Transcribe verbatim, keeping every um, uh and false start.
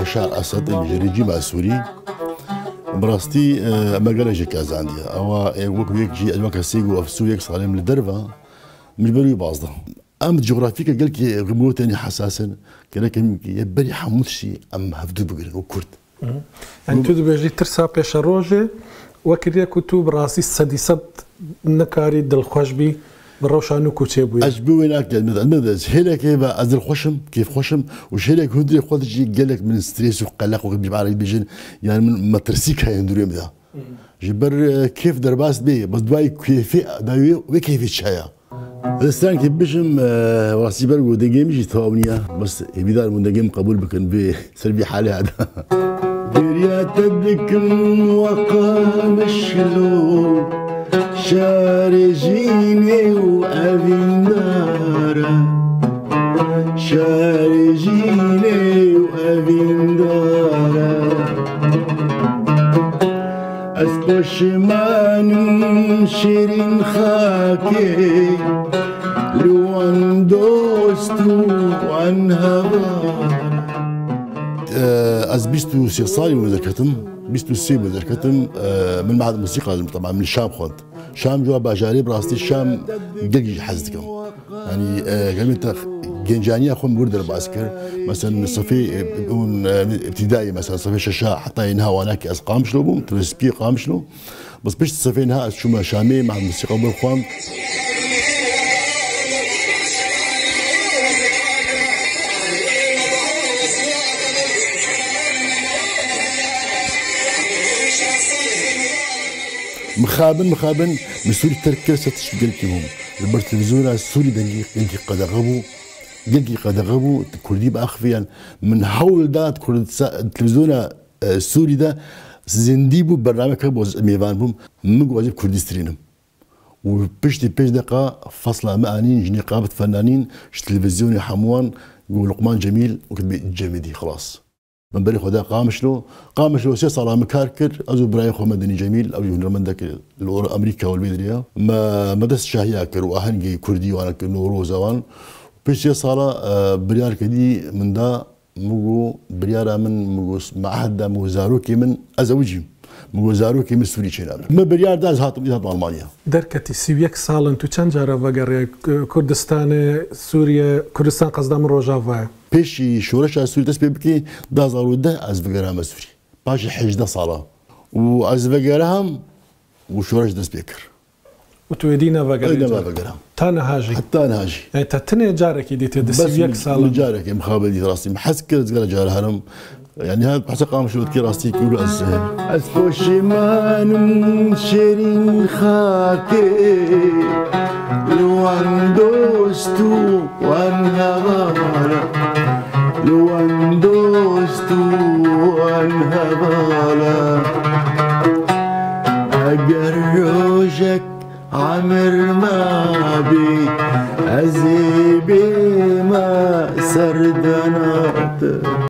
Beşar Esed, em ji rejîma Sûrî, bi rastî, e, me gelek jî qezandiye. Ewa, e, wek yek jî, ez weke sê got, ev sû yek salê min li derve, min ji ber wî baz da. Em cografîke gelkî rîmotenî hesas in, gerek em yê berî hemû tiştî em hevdû bigirin û Kurd. Hı. Yani tu dibêjî tirsa pêşerojê, wekiriye ku tu bi rastî sedî sed nikarî dilxweş bî bi rewşa nû ku çêbûye. Ez ji bo wê nakim, ez, ez, ez hêlekê ve ez dilxweş im, kêfxweş im û ji hêlek hundirê xwe de jî gelek min stres û qeleq û bi erebî bêjin, yani min metirsîk heye hundirê min de. Hı. Ji ber, e, kêf derbas bê, bes duayê kêfê, dawê wê kêfê çi heye? Ez strankê bijim, e, rastî ber ku dengê min jî tewab niye. Bes hêvîdar bûn dengê min qebûl bikin vê ser vî halê hada. Bêriya te dikim weqa mişlo, şarê jînê û evîndar e. Şarê jînê û evîndar e. Ez poşiman im şêrîn xakê, li wan dost û wan heval. Ee, ez bîst û sê salî bû derketim, bîst û sê bû derketim, ee, min mehed musîqa, teb'an min Şam xwend. Şam cuwa bajarê, bi rastî Şam gelkî jî hez dikim. Yanî, e, gelê te gencaniya xwe min wir derbas kir. Mesela sifê, e, hûn, e, îbtîdayî, mesela sifê şeşa heta yê niha wana ki ez Qamişlo bûm, Tirespiyê Qamişlo. Bes pişt sifê niha ez çûme Şamê, me musîqa wir xwend. Mixabin, mixabin, min Sûrî terk kir, ser tişt gelkî bûm. Li ber televîzyona Sûrî dengî gelkî qedexe bû. Gelkî qedexe bû, kurdî biaxifiyan. Min hewl da Kurdisa-, televîzyona, e, Sûrî de zindî bû, bernameke bo ez mêvan bûm. Min got ez ê bi kurdî strînim. Û piştî pênc deqa fasla me anîn, ji nîqabet fenanîn, ji televîzyonê hemûwan, got Luqman Cemîl û kitibê Cemîdî, xilas. Min berê xwe da Qamişlo. Qamişlo sê sala min kar kir. Ez û birayê xwe Medenî Cemîl, ew jî hunermendek li Or-, Amerîka û li vê derê ye. Me, me dest şahiya kir û ahengê kurdî wan kir, Newroza wan. Pişt sê sala, e, biryarke dî min da, min got, biryara min, min got, me ehd da, min got, zarokê min, ez ewicîm. Min got, zarokê min Sûrî çênabin. Me biryar da, ez hatim, ez hatim Almanya. Derketî sî û yek sal in, tu çend cara vegeriyay Kurdistanê, Sûriye, Kurdistan qezda min Rojavayê? Pêşî şoreşa Sûrî dest pê bikê, du hazar û deh ez vegerame Sûrî. Paşê hejdeh sala. Û ez vegeraham û şoreş dest pê kir. Û tu êdî nevegeriyay? Êdî nevegeraham. Ta niha jî? Heta niha jî. Yani te tinê carekî dîtê di sî û yek salan? Bes min carekê mixabin dît rastî. Min hez kir ez gere cara herim. Yani her hesa Qamişlo dikê rastî kûr ez. Ez poşiman im şêrîn xakê, li wan dost û wan hevala, li wan dost û wan hevala. Eger rojek emir me bî, ez ê bême serdana te.